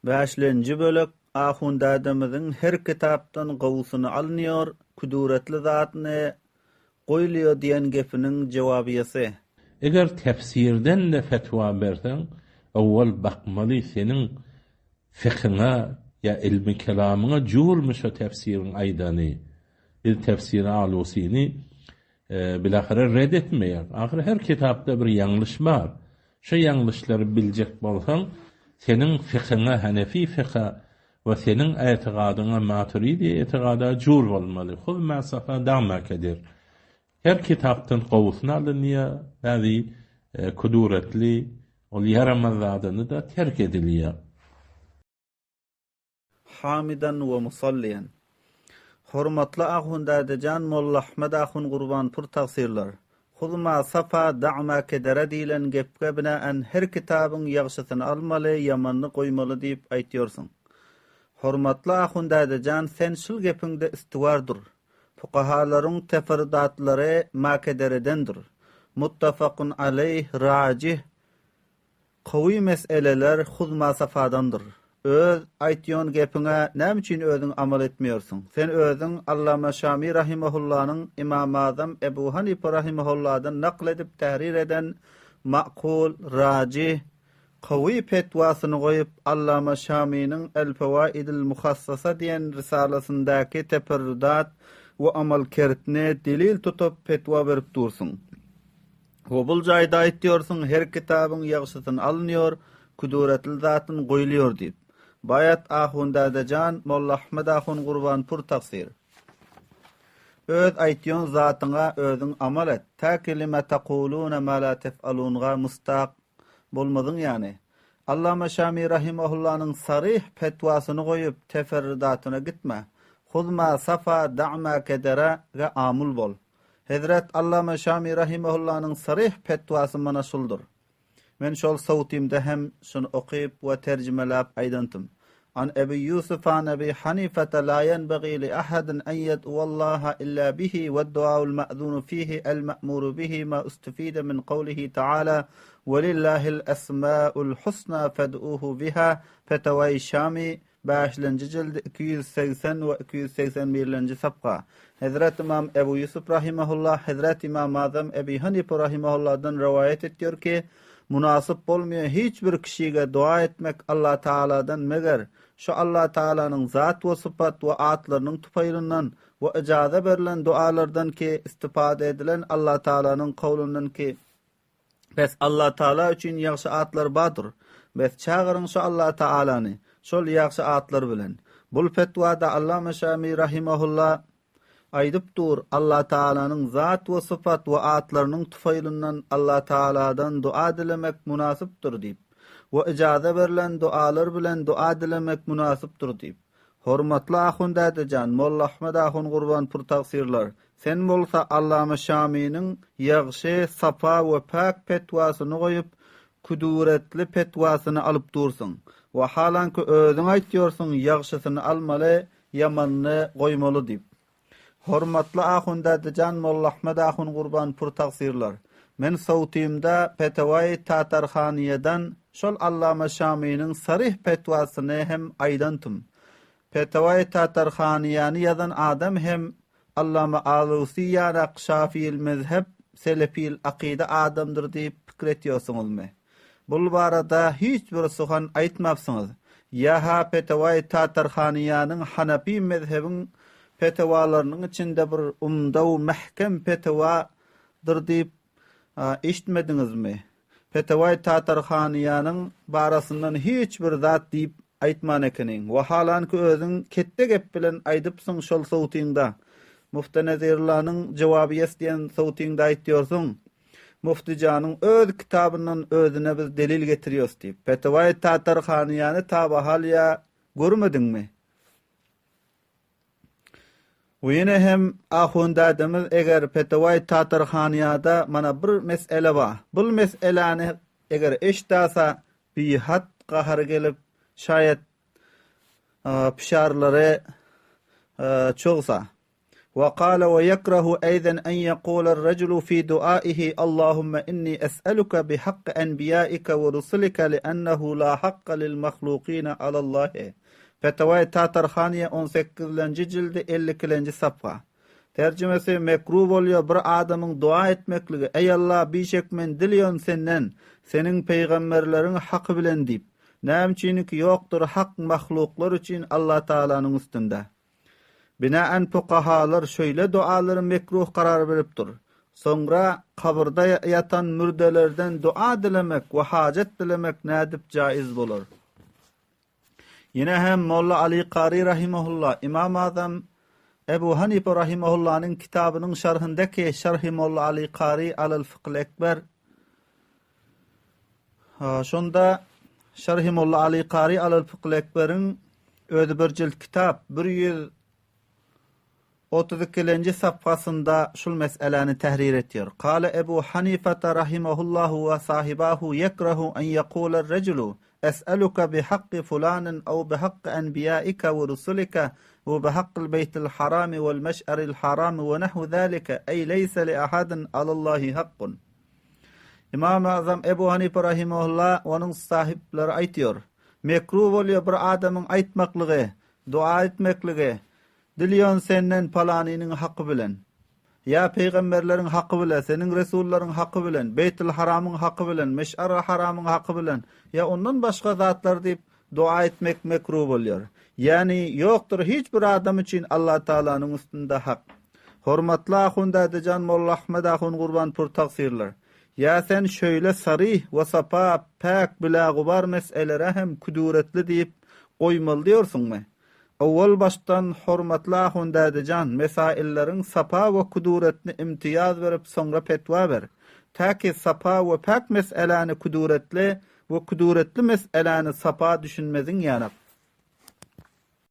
Bäşlenji bölek Ahun dädemiziň her kitapdan gowusyny alynýor, küdüretli zatyny goýulýo diýen gepiniň jewabyýasy. Eger tefsirden-de fetwa berseň, owwal bakmaly seniň fikyňa ýa ilmi kelamyňa jurmy şo tefsiriň aýdany. Biz tefsiri Alusyny bilahyra red etmeýäris. Ahyry her kitapda bir ýalňyş bar. Şo ýalňyşlary biljek bolsaň, seniň fikyňa, hanefi fyka we seniň etigadyňa, maturidi etigada jur bolmaly. Huz ma safa dag ma kedir. Her kitapdan gowusyny alynýar, bäzi kuduretli, ol ýaramaz zadyny-da terk edilýär. Hamidan we musalliýan. Hormatly Ahun dädejan Molla Ahmet Ahun Gurbanpur tagsyrlar. Huzma safa da'ma kedere diýlen gepge binaen her kitabyň ýagşysyny almaly ýamanyny goýmaly diýip aýtýorsyň. Hormatly Ahun dädejan sen şul gepiňde üstüwar dur. Fukahalaryň teferrudatlary makederedendir. Muttafakun aleýh rajih Gowy meseleler huzma safadandyr. Öz aýtýon gepiňe näme üçin özüň amal etmeýorsiň? Sen özüň Allama Şami rahimahullanyň Imam Azam Ebu Hanife rahimahulladan nakl edip tährir eden makul, rajih, gowy petwasyny goýup Allama Şamynyň El-Fewaidil Muhassasa diýen risalasyndaky teperrudat we amal kertni delil tutup petwa berip dursuň. We bul jaýda aýtýorsyň her kitabyň ýagşysyny alynýor, küdüretli zatyn goýulýor diýip. Baýat ahun dädejan, Molla Ahmet ahun Gurbanpur tagsyr. Öz aýtýon zatyňa özüň amal et, täki lime takulune ma la tef'alunga mustak bolmazyň ýany. Allama Şami rahimahullanyň saryh petwasyny goýup teferrudatyna gitme. Huzma safa da'ma kedere ge amul bol. Hezret Allama Şami rahimahullanyň saryh petwasy mana şuldur. Men şol sowtymda hem şuny okyp we terjimeläp aýdantym. An Ebi Ýusuf an Ebi Hanifete la ýenbegi li ahadin en ýed'uwallaha illa bihi wed-duaul ma'zunu fihi el-ma'muru bihi ma ustufide min kawlihi ta'ala Welillahil esmaul husna fed'uhu biha Fetawai Şami Bäşlenji jildi 280 we 281-lenji sapga. Hezret ymam Ebu Ýusup rahimehullah Hezret ymam Azam Ebi Hanife rahimehullahdan rowaýat etýär ki, Mynasyp bolmaýar hiç bir kişige doga etmek Allah Tagaladan meger şo Allah Tagalanyň zat we sypat we atlarynyň tufaýlyndan we yjaza berlen dogalardan ki istifada edilen Allah Tagalanyň kowlundan ki Bes Allatagala üçin ýagşy atlar bardyr. Bes çagyryň şo Allatagalany şol ýagşy atlar bilen. Bul fetwada Allama Şami rahimahulla aýdyp dur, Allatagalanyň zat we sypat we atlarynyň tufaýlyndan Allatagaladan dua dilemek mynasypdyr diýip. We yjaza berlen dualar bilen dua dilemek mynasypdyr diýip. Hormatly ahun dädejan, Molla Ahmet ahun Gurbanpur tagsyrlar, sen bolsa Allama Şamynyň ýagşy, sapa we päk petwasyny goýup, küdüretli petwasyny alyp dursuň. Wahalanki özüň aýtýorsuň ýagşysyny almaly, ýamanyny goýmaly diýip. Hormatly ahun dädejan Molla Ahmet ahun Gurbanpur tagsyrlar, men sowtymda Petewai Tatarhaniýadan şol Allama Şamynyň saryh petwasyny hem aýdantym. Petewai Tatarhaniýany ýazan adam hem Allama Alusi ýarak şafiil mezhep selefil akyda adamdyr diýip pikir etýorsyňyzmy? Bul barada hiç bir suhan aýtmapsyňyz. Ýa-ha Petewaý Tatarhanyýanyň Hanapi mezhebiň petewalarynyň içinde bir umdaw mähkem petewadyr diýip eşitmediňizmi? Petewaý Tatarhanyýanyň barasyndan hiç bir zat diýip aýtman ekeniň. Wahalanki özüň ketde gep bilen aýdypsyň şol sowtyňda. Mufti Nezirllanyň Jewabyýes diýen sowtyňda aýtýorsyň. Muftijanyň öz kitabyndan özüne biz delil getirýos diýip. Petewaý Tatar hanyýany tabahal ýa görmediňmi? We ýene hem ahun dädemiz eger Petewaý Tatar hanyýada mana bir mesele bar. Bul meseläni eger eşdasa bihat gahary gelip şaýat pişarlary çogsa. Wa kale we ýekrahu eýden en ýekuler rejulu fi duaihi Allahumma inni es'eluke bi hakky enbiýaike we rusulike li ennehu la hakka lil mahlukine alallahi. Fetawai Tatarhaniýe on sekizlenji jildi 50 ikilenji safha. Terjimesi mekruh bolýar bir adamyň dua etmekligi Eý Allah bişek men dilýon senden seniň pygamberleriň haky bilen diýip. Näme üçiniki ýokdur hak mahluklar üçin Allah Tagalanyň üstünde. Binaen fukahalar şöýle dualary mekruh karar beripdir. Soňra kabyrda ýatan mürdelerden dua dilemek we hajat dilemek nädip jaiz bolar? Ýene hem Molla Aly Kary rahimahulla, Ymam Azam Ebu Hanife rahimahullanyň kitabynyň şerhindeki Şerhi Molla Aly Kary alel Fykhyl Ekber şonda Şerhi Molla Aly Kary alel Fykhyl Ekberiň özi bir jilt kitap, 132-lenji safhasynda şul meseläni tährir etýär. Kale Ebu Hanifata rahimahullahu we sahibahu yekrahu en yekuler rejulu es'eluke bi hakki fulanin ew bi hakki enbiyaika we rusulika we bi hakkil beýtil harami wel meş'eril harami we nahwu zalike ey leyse li ahadin alallahi hakkun. Imam Azam Ebu Hanife rahimahullah onuň sahyplary aýtýar. Mekruh bolýar bir adamyň aýtmaklygy, dua etmekligi, Dilýon senden palanynyň haky bilen. Ýa pygamberleriň haky bile, seniň resullaryň haky bilen, Beýtil Haramyň haky bilen, Meş'ar-y Haramyň haky bilen, ýa ondan başga zatlar diýip dua etmek mekruh bolýar. Ýagny ýokdur hiç bir adam üçin Allatagalanyň üstünde hak. Hormatly ahun Dädejan Molla Ahmet ahun Gurbanpur tagsyrlar. Ýa sen şöýle saryh we sapa päk bilagubar meselere hem küdüretli diýip goýmaly diýorsuňmy? Owal başdan hormatly ahun dädejan, mesailleriň sapa we kuduretini imtiýaz berip soňra petwa ber. Täki sapa we päk meseläni kuduretli we kuduretli meseläni sapa düşünmeziň ýanak.